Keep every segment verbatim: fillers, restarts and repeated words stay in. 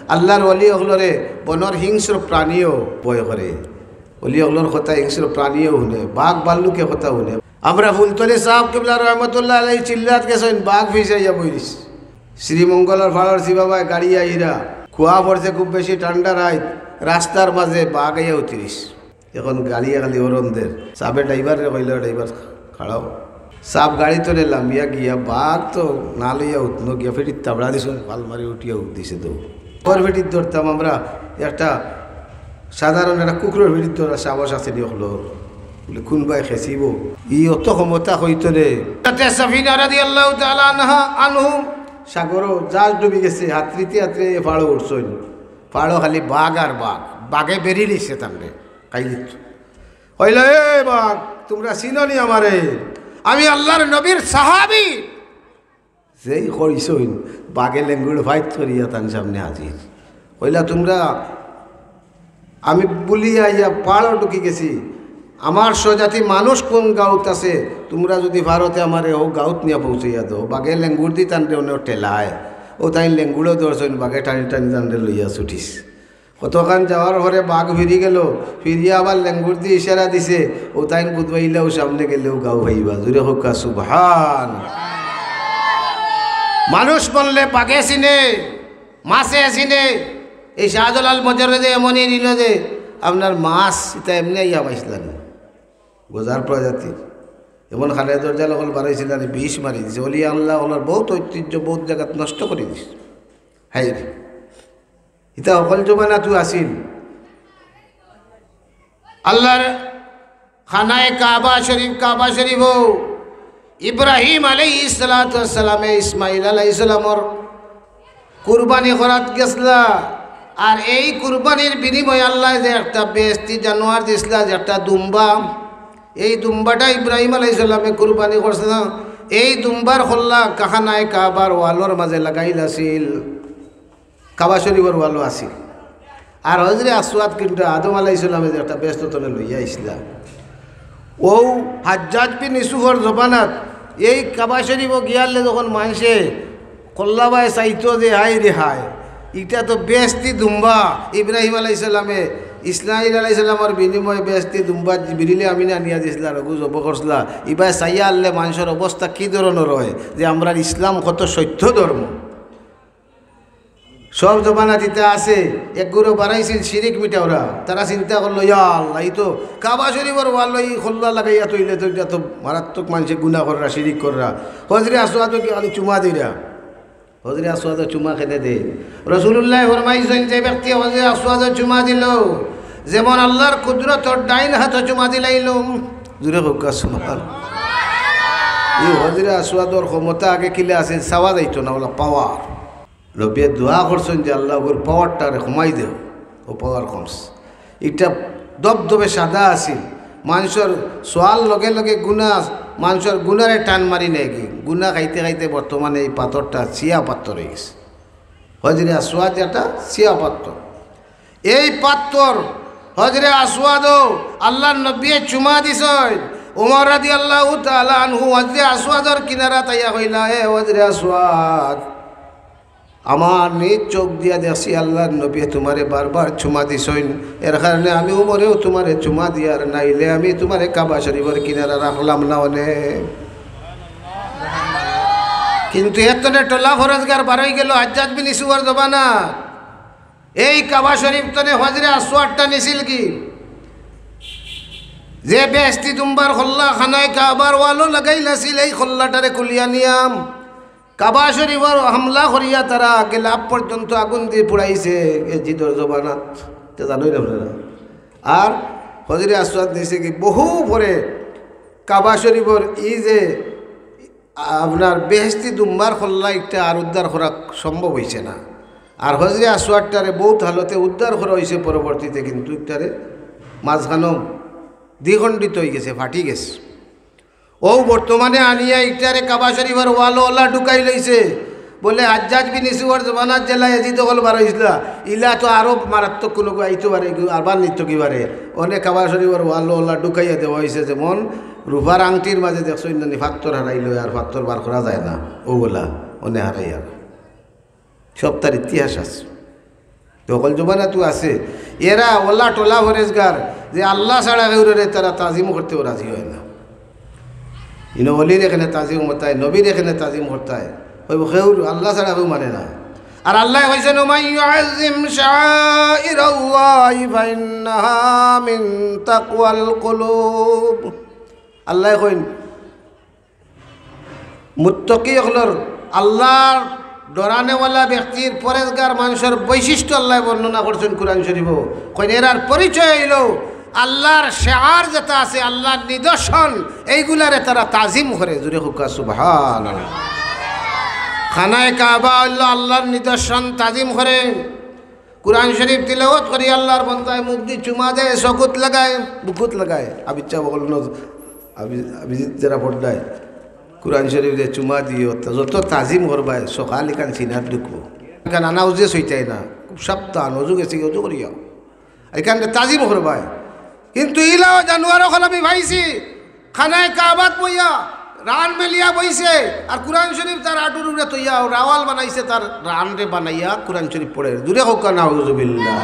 আল্লাহর ওলি অকলরে বনর হিংস্র প্রাণীও ভয় করে। ওলি অকলর কথা হিংস্র প্রাণীও হুনে, বাঘ ভাল্লুকে কথা হুনে। আমরা ফুলতলি সাহেব কিবলা রহমতুল্লাহ আলাইহি চিল্লাত গেছইন, বাঘ ফিসাইয়া বইরিস। শ্রীমঙ্গলর ফাড়র শিবাবায় গাড়ি আইরা, কুয়া পড়ছে খুব বেশি ঠান্ডা রাইত, রাস্তার মাঝে বাঘ আইয়া উতরিস। এখন গাড়ি খালি হরন দের। সাবে ড্রাইভাররে কইলা, "ড্রাইভার, খাড়াও।" সাব গাড়ি তনে লামিয়া গিয়া বাঘ তো না লইয়া উঠনো গিয়া ফিটিত তাবড়া দিছইন, ফাল মারি উঠিয়া উঠ দিছে তো। ওর ফিটিত ধরতাম আমরা একটা সাধারণ একটা কুকুরর ফিটিত ধরার সাহস আছে নি অকলর? বলে, "কোন বায় খেসিব?" ই অত ক্ষমতা হইতো রে। তাতে সাফিনা রাদিয়াল্লাহু তাআলা আনহা, আনহু, সাগরো জাহাজ ডুবি গেছে, হাতরিতে হাতরে এ ফাড়ো উঠছইন। ফাড়ো খালি বাঘ আর বাঘ। বাঘে বেরি লিছে তানরে। খাইলিত। কইলা, "এ বাঘ, তুমরা চিনো নি আমারে? আমি আল্লাহর নবীর সাহাবী।" যেই কইছইন, বাঘে লেঙ্গুড় ফাইট করিয়া তান সামনে হাজির। কইলা, "তুমরা, আমি বুলিয়া আইয়া পাড়ো ঢুকি গেছি। আমার স্বজাতি মানুষ কোন গাউত আছে, তুমরা যুদি পারতে আমারে ও গাউত নিয়া পৌঁছাইয়া দেও।" বাঘে লেঙ্গুড় দি তানরে অনে ঠেলায়। ও তাইন লেঙ্গুড়ও ধরছইন, বাঘে টানি টানি তানরে লইয়া ছুটিস। কতখান যাওয়ার পরে বাঘ ফিরি গেল, ফিরিয়া আবার লেঙ্গুর দি ইশারা দিছে, ও তাইন বুধবাইলেও সামনে গেলেও গাউ হইবা। জুরে কউক্কা সুবহান। মানুষ বললে বাঘে চিনে, মাছে চিনে। এই শাহজালাল মজরে যে এমনই নিল যে আপনার মাছ, এটা এমনি আইয়া পাইছিলেন। গজার প্রজাতির। এমন খালে দরজা লগল বাড়াইছিলেন, বিষ মারি দিছে। অলি আল্লাহ ওনার বহুত ঐতিহ্য, বহুত জায়গাত নষ্ট করে দিছে। হায় রে। ইতা হকল জমানাতু আছিল। আল্লাহর খানায়ে কাবা শরীফ, কাবা শরীফও ইব্রাহিম আলাইহিস সালাতু ওয়াস সালামে ইসমাইল আলাইহিস সালামর কুরবানি করাত গেছলা। আর এই কুরবানির বিনিময়ে আল্লাহ যে একটা বেহেশতি জানোয়ার দিছলা, যে একটা দুম্বা, এই দুম্বাটা ইব্রাহিম আলাইহিস সালামে কুরবানি করছলা। এই দুম্বার খল্লা খানায়ে কাবার ওয়ালর মাঝে লাগাইল আছিল। কাবা শরীফর ওয়ালো আছিল। আর হজরে আসওয়াদ কিন্তু আদম আলাইহিস সালামে যে একটা বেহেশত তনে লইয়া আইছলা, ও হাজ্জাজ বিন ইউসুফর জমানাত এই কাবা শরীফও গিয়ালে যখন মানষে কল্লাবায় চাইতো যে, "হায় রে হায়, ইটা তো বেহেশতি দুম্বা, ইব্রাহিম আলাইহিস সালামে ইসমাইল আলাইহিস সালামর বিনিময়ে বেহেশতি দুম্বা জিবরিলে আমিনে আনিয়া দিছলা, রঘু জব করছলা, ইবায় চাইয়া আনলে মানষর অবস্থা কি ধরনর হয় যে আমরার ইসলাম কত সত্য ধর্ম।" সব জমানাত ইতা আছে, এক গুরু বাড়াইছিল শিরিক মিটাওরা। তারা চিন্তা করলো, "ইয়া আল্লাহ, ই তো কাবা শরীফর ওয়ালো ই খল্লা লাগাইয়া তইলে তো ইটা তো মারাত্মক মানষে গুনা কররা, শিরিক কররা।" হজরে আসওয়াদও কি খালি চুমা দিরা? হজরে আসওয়াদও চুমা কেনে দে? রাসূলুল্লাহ ফরমাইছইন, যে ব্যক্তি হজরে আসওয়াদও চুমা দিল, যেমন আল্লাহর কুদরতর ডাইন হাতও চুমা দিলাইল। জুরে কউক্কা সুবহান। এই হজরে আসওয়াদর ক্ষমতা আগে কিলা আছিল, চাওয়া যাইতো না, ওলা পাওয়ার। নবীয়ে দোয়া করছইন যে, "আল্লাহ, ওর পাওয়ারটারে কমাই দেও, ও পাওয়ার কমছে।" ইটা দবদবে সাদা আছিল। মানষর সোয়াল লগে লগে গুনা, মানষর গুনারে টান মারি নেয় কি? গুনা খাইতে খাইতে বর্তমানে এই পাথরটা ছিয়া পাথর হয়ে গেছে। হজরে আসওয়াদ একটা ছিয়া পাথর। এই পাথর হজরে আসওয়াদও আল্লাহর নবীয়ে চুমা দিছইন। উমর রাদিয়াল্লাহু তাআলা আনহু হজরে আসওয়াদর কিনারাত আইয়া কইলা, "এ হজরে আসওয়াদ, আমার নিজ চোখ দিয়া দেখছি আল্লাহর নবীয়ে তুমারে বারবার চুমা দিছইন, এর কারণে আমি উমরেও তুমারে চুমা দিয়ার, নাইলে আমি তুমারে কাবা শরীফর কিনারা রাখলাম না অনে।" কিন্তু এতনে টলা ফরজগার বারই গেল হাজ্জাজ বিন ইউসুফর জমানা। এই কাবা শরীফ তনে হজরে আসওয়াদটা নিছিল কি? যে বেহেশতি দুম্বার খল্লা খানায় কাবার ওয়ালো লাগাইল আছিল, এই খল্লাটারে খুলিয়া নিয়াম। কাবা শরীফর হামলা করিয়া তারা গেলাপ পর্যন্ত আগুন দি পুড়াইছে এজিদর জমানাত। তে জানোই না আপনারা। আর হজরে আসওয়াদ নিছে কি বহু পরে কাবা শরীফর এই যে আপনার বেহেশতি দুম্বার খল্লা একটা আর উদ্ধার করা সম্ভব হইছে না। আর হজরে আসওয়াদটারে বহুত হালতে উদ্ধার করা হইছে পরবর্তীতে, কিন্তু একটারে মাঝখানো দ্বিখণ্ডিত হয়ে গেছে, ফাটি গেছে। ও বর্তমানে আনিয়া ইটারে কাবা শরীফর ওয়ালো ওলা ঢুকাই লইছে। বলে হাজ্জাজ বিন ইউসুফর জমানাত যেলা এজিদ অকল বার হইছিলা, ইলা তো আরো মারাত্মক কোনো আইতো পারে, আবার নিত কি পারে। অনে কাবা শরীফর ওয়ালো ওলা ঢুকাইয়া দেওয়া হইছে, যেমন রূপার আংটির মাঝে দেখছো ইন্দানি ফাত্তর হারাইল আর ফাত্তর বার করা যায় না, ও ওলা অনে হারাই আর। সব তার ইতিহাস আছে। হকল জমানাত আছে। এরা অলা টলা পরেজগার যে আল্লাহ ছাড়া কেউরে তারা তাজিম করতেও রাজি অয় না। ইনো অলিরে কেনে তাজিম করতায়, নবীরে কেনে তাজিম করতায়, কইবো কেউর আল্লাহ ছাড়া কেউ মানে না। আর আল্লায় কইছইন, "ওমান ইউআজ্জিম শাআইরাল্লাহি ফাইন্নাহা মিন তাকওয়াল কুলুব।" আল্লায় কইন, মুত্তাকি অকলর, আল্লাহর ডরানেওয়ালা ব্যক্তির, পরেজগার মানষর বৈশিষ্ট্য আল্লায় বর্ণনা করছইন কুরআন শরীফো। কইন এরার পরিচয় অইলো আল্লাহর শেআর যেটা আছে, আল্লাহর নিদর্শন, এইগুলারে তারা তাজিম করে। জুরে কউক্কা সুবহানাল্লাহ। খানায়ে কাবা অইলো আল্লাহর নিদর্শন, তাজিম করে। কুরআন শরীফ তিলাওয়াত করি আল্লাহর বন্দায় মুখদি চুমা দেয়, চকুত লাগায়, বুকুত লাগায়। আবিচ্ছা বকল নজ-, আবি-, আবিজিত যেরা পড়তায়, কুরআন শরীফ যে চুমা দিও, তা যত তাজিম করবায়, সকাল ইখান সিনাত ঢুকবো। ইখান আনাউজে সইতায় না, খুব সাবধান, অজু গেছে, অজু করিয়া। ইখানরে তাজিম করবায়। কিন্তু ইলাও জানোয়ার অকল আমি পাইছি, খানায়ে কাবাত বইয়া, রান মেলিয়া বইছে, আর কুরআন শরীফ তার আটুর উপরে থইয়া, ও রাওয়াল বানাইছে, তার রানরে বানাইয়া কুরআন শরীফ পড়ের। জুরে কউক্কা নাউজুবিল্লাহ।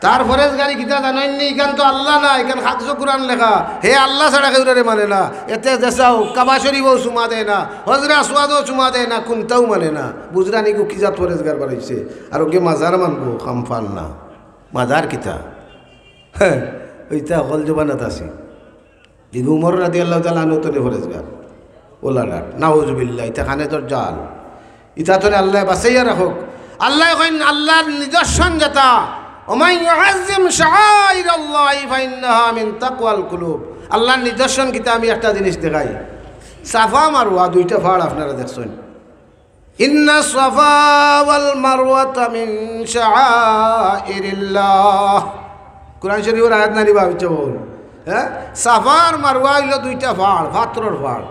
তার পরেজগারি কিতা জানইননি, ইখান তো আল্লাহ না, ইখান খাকসো কুরআন লেখা। হে আল্লাহ ছাড়া কেউরে মানে না। এতে দেশাও কাবা শরীফও চুমা দেয় না, হজরে আসওয়াদও চুমা দেয় না, কুনটাও মানে না। বুঝরানি গো কি জাত পরেজগার বানাইছে। আর ওকে মাজার মানবো, কাম ফান না। মাজার কিতা? হ্যাঁ, ইতা হকল জমানাত আছে। ইগু উমর রাদিয়াল্লাহু তাআলা আনহু তনে পরেজগার। ওলা ডাট। নাউজুবিল্লাহ, ইতা খানে দজ্জাল। ইতা তনে আল্লায় বাঁচাইয়া রাখউক। আল্লায় কইন আল্লাহর নিদর্শন যেটা, "ওমান ইউআজ্জিম শাআইরাল্লাহি ফাইন্নাহা মিন তাকওয়াল কুলুব।" আল্লাহর নিদর্শন কিতা আমি একটা জিনিস দেখাই। সাফা মারওয়া দুইটা পাহাড় আপনারা দেখছইন। ইন্না সাফা ওয়াল মারওয়াতা মিন শাআইরিল্লাহ। কুরআন শরীফর আয়াত নানি বা, ইচ্ছা বউল। হ্যাঁ? সাফা আর মারওয়া অইলো দুইটা পাহাড়, পাথরর পাহাড়।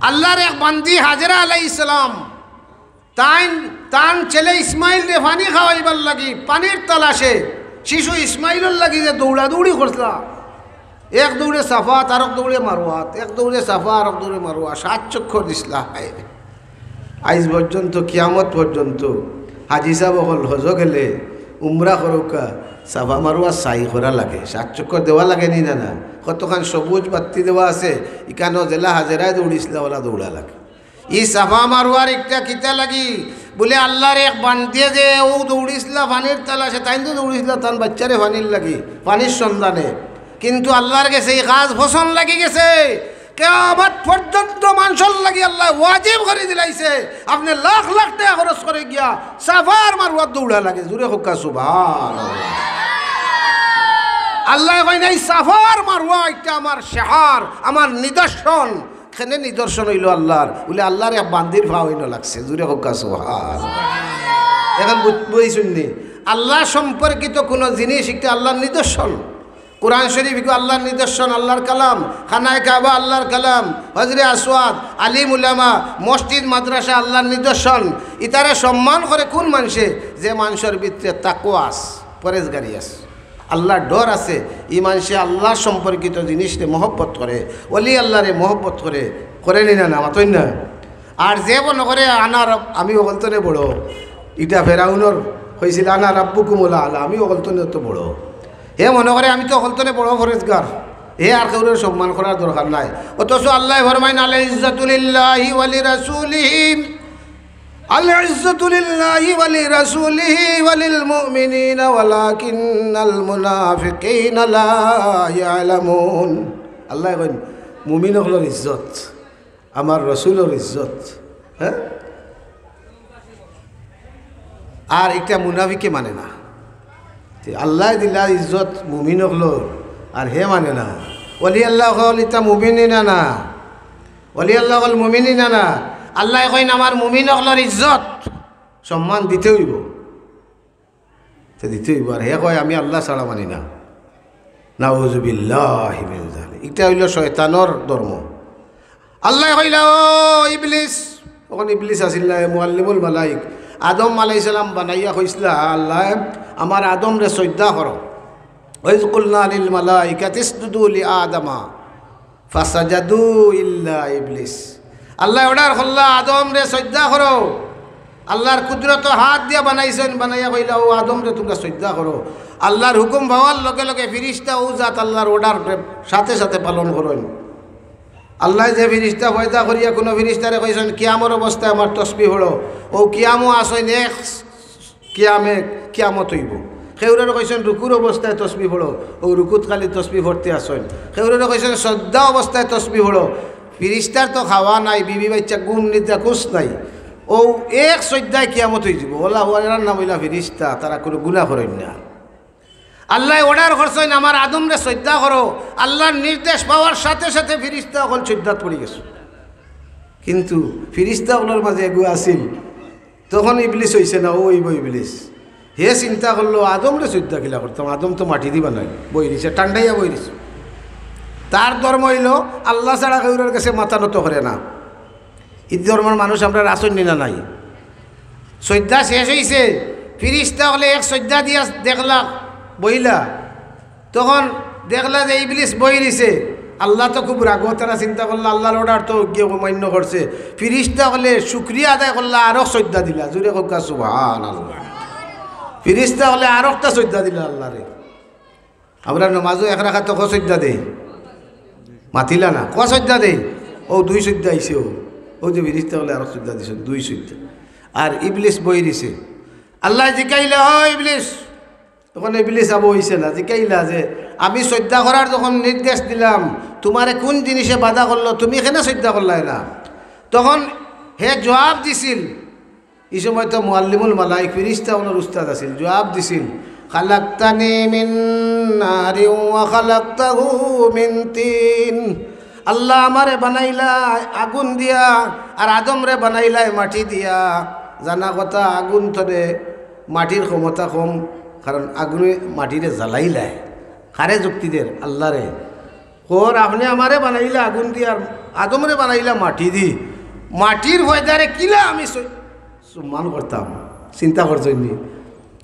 আল্লাহর এক বান্দি হাজেরা আলাইহিস সালাম, তাইন, তান ছেলে ইসমাইলরে পানি খাওয়াইবার লাগি, পানির তালাশে, শিশু ইসমাইলর লাগি যে দৌড়াদৌড়ি করছলা, এক দৌড়ে সাফাত, আরক দৌড়ে মারওয়াত, এক দৌড়ে সাফা, আরক দৌড়ে মারওয়া, সাত চক্কর দিছলা। হায় রে। আইজ পর্যন্ত, কিয়ামত পর্যন্ত হাজি সাব অকল হজো গেলে, উমরা করউক্কা, সাফা মারওয়া সাই করা লাগে, সাত চক্কর দেওয়া লাগে নি না, না? কতখান সবুজ বাত্তি দেওয়া আছে, ইখানো যেলা হাজেরায় দৌড়িছলা, ওলা দৌড়া লাগে। ই সাফা মারওয়ার একটা কিতা লাগি? বুলে আল্লাহর এক বান্দিয়ে যে অউ দৌড়িছলা পানির তালাশে, তাইন তো দৌড়িছলা তান বাইচ্চারে পানির লাগি, পানির সন্ধানে। কিন্তু আল্লাহর গেছে ই কাজ পছন্দ লাগি গেছে। কিয়ামত পর্যন্ত মানষর লাগি আল্লায় ওয়াজিব করি দিলাইছে, আপনে লাখ লাখ টেকা খরচ করি গিয়া সাফা আর মারওয়াত দৌড়া লাগে। জুরে কউক্কা সুবহানাল্লাহ। আল্লায় কইন, "এই সাফা আর মারওয়া একটা আমার শেআর, আমার নিদর্শন।" কেনে নিদর্শন অইলো আল্লাহর? বুলে আল্লাহর এক বান্দির পাও ইনো লাগছে। জুরে কউক্কা সুবহান। এখন বুঝ-, বুঝছইন নি? আল্লাহ সম্পর্কিত কুনু জিনিস একটা আল্লাহর নিদর্শন। কুরআন শরীফ ইগু আল্লাহর নিদর্শন, আল্লাহর কালাম। খানায়ে কাবা আল্লাহর কালাম। হজরে আসওয়াদ, আলিম উলামা, মসজিদ মাদ্রাসা আল্লাহর নিদর্শন। ইতারে সম্মান করে কুন মানষে? যে মানষর ভিতরে তাকওয়া আছে, পরেজগারি আছে। আল্লাহর ডর আছে, ই মানষে আল্লাহ সম্পর্কিত জিনিসরে মহব্বত করে, ওলি আল্লাহরে মহব্বত করে, করে নি না, না, মাতইন না? আর যে মনো করে আনা রব-, আমি অকলতনে বড়, ইটা ফেরাউনর কইছিল, "আনা রাব্বুকুমুল আলা", আমি অকলতনে তো বড়। হে মনো করে আমি তো অকলতনে বড় পরেজগার, হে আর কেউরে সম্মান করার দরকার নাই। অথচ আল্লায় ফরমাইন, "আল ইজ্জাতু লিল্লাহি ওয়া লিরাসূলিহি।" العزة لله ولرسوله وللمؤمنين ولكن المنافقين لا يعلمون। আল্লায় কইন, মুমিন অকলর ইজ্জত, আমার রসুলর ইজ্জত, হ্যাঁ? আর ইটা মুনাফিকে মানে না। তে আল্লায় দিলা ইজ্জত মুমিন অকলর, আর হে মানে না। ওলি আল্লাহ অকল ইতা মুমিন না, না। ওলি আল্লাহ অকল মুমিন না, না। আল্লায় কইন, আমার মুমিন অকলর ইজ্জত, সম্মান দিতে অইবো। তে দিতে অইবো। আর হে কয়, আমি আল্লাহ ছাড়া মানি না। নাউজুবিল্লাহি মিন যালিক। ইটা অইলো শয়তানর ধর্ম। আল্লায় কইলা, "ও ইবলিস", তখন ইবলিস আছিল না, মুআল্লিমুল মালাইক, আদম আলাইহিস সালাম বানাইয়া কইছলা, "আল্লায়, আমার আদমরে সইজদা করো।" وإذ قلنا للملائكة اسجدوا لآدم فسجدوا إلا إبليس। আল্লায় অর্ডার করলা, "আদমরে সইজদা করো।" আল্লাহর কুদরত হাত দিয়া বানাইছইন, বানাইয়া কইলা, "ও আদমরে তুমরা সইজদা করো।" আল্লাহর হুকুম পাওয়ার লগে লগে ফিরিস্তা অউ জাত আল্লাহর অর্ডার সাথে সাথে পালন করইন। আল্লায় যে ফিরিস্তা পয়দা করিয়া কুনু ফিরিস্তারে কইছইন, "কিয়ামর অবস্থায় আমার তসবিহ পড়ো", অউ কিয়ামো আছইন এক কিয়ামে, কিয়ামত অইবো। কেউররে কইছইন রুকুর অবস্থায় তসবিহ পড়ো, অউ রুকুত খালি তসবিহ পড়তে আছইন। কেউররে কইছইন সইজদা অবস্থায় তসবিহ পড়ো। ফিরিস্তার তো খাওয়া নাই, বিবি বাইচ্চা ঘুম নিদ্রা কুছ নাই। অউ এক সইজদায় কিয়ামত অইযিবো। অলা অউ এরার নাম অইলা ফিরিস্তা, তারা কুনু গুনা করইন না। আল্লায় অর্ডার করছইন, "আমার আদমরে সইজদা করো।" আল্লাহর নির্দেশ পাওয়ার সাথে সাথে ফিরিস্তা অকল সইজদাত পড়ি গেছে। কিন্তু ফিরিস্তা অকলর মাঝে এগু আছিল, তখন ইবলিস অইছে না, অউ অইবো ইবলিস। হে চিন্তা করলো, "আদমরে সইজদা কিলা করতাম, আদম তো মাটি দি বানাইল।" বই রইছে, টান্ডাইয়া বই রইছে। তার ধর্ম অইলো আল্লাহ ছাড়া কেউরর গেছে মাথা নত করে না। ই ধর্মর মানুষ আমরার আছইন নি না নাই? সইজদা শেষ অইছে, ফিরিস্তা অকলে এক সইজদা দিয়া দেখলা বইলা, তখন দেখলা যে ইবলিস বই রইছে। আল্লাহ তো খুব রাগ, তারা চিন্তা করলা আল্লাহর অর্ডার তো গিয়ে অমান্য করছে। ফিরিস্তা অকলে শুকরিয়া আদায় করলা, আরক সইজদা দিলা। জুরে কউক্কা সুবহানাল্লাহ। ফিরিস্তা অকলে আরকটা সইজদা দিলা আল্লাহরে। আমরা নমাজো এক রাকাতো ক সইজদা দেই? মাতিলা না, ক সইজদা দেই? অউ দুই সইজদা আইছে, অউ, অউ যে ফিরিস্তা অকলে আরক সইজদা দিছইন, দুই সইজদা। আর ইবলিস বই রইছে। আল্লায় জিকাইলা, "ও ইবলিস," তখন ইবলিস আবু অইছে না, জিকাইলা যে, "আমি সইজদা করার যখন নির্দেশ দিলাম, তুমারে কুন জিনিসে বাধা করলো, তুমি কেনে সইজদা করলায় না?" তখন হে জুয়াব দিছিল, ই সময় তো মুআল্লিমুল মালাইক ফিরিস্তা অকলর উস্তাদ আছিল, জুয়াব দিছিল, "খালাকতানি মিন নারিন ওয়া খালাকতাহু মিন তিন।" আল্লাহ আমারে বানাইলা আগুন দিয়া, আর আদমরে বানাইলায় মাটি দিয়া। জানা কথা, আগুন থনে মাটির ক্ষমতা কম, কারণ আগুনে মাটিরে জ্বালাইলায়। কারে যুক্তি দের? আল্লাহরে। কর, "আপনে আমারে বানাইলা আগুন দি, আর আদমরে বানাইলা মাটি দি, মাটির পয়দারে কিলা আমি স-, সম্মান করতাম?" চিন্তা করছইন নি?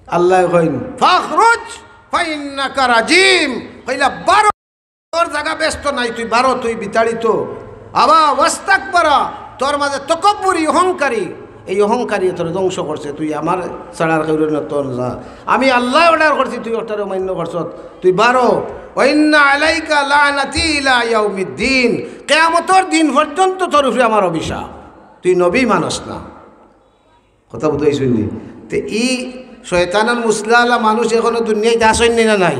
আল্লায় কইন, "ফাখরুজ ফাইন্নাকা রাজিম।" কইলা, "বারো, তোর জাগা বেস্ত নাই, তুই বারো, তুই বিতাড়িত।" আবা ওয়াস্তাকবারা, তোর মাঝে তকব্বুরি, অহংকারী, এই অহংকারী তোরে ধ্বংস করছে, তুই আমার ছাড়া আর কেউরে নত না। আমি আল্লায় অর্ডার করছি, তুই অটারে অমান্য করছত, তুই বারো। "ওয়া ইন্না আলাইকা লানাতি ইলা ইয়াউমিদ্দিন।" কিয়ামতর দিন পর্যন্ত তোর উপরে আমার অভিশাপ, তুই নবী মানস না। কথা বুঝাইছইন নি? তে ই শয়তানর মুসলাআলা মানুষ এখনো দুনিয়াত আছইন নি না নাই?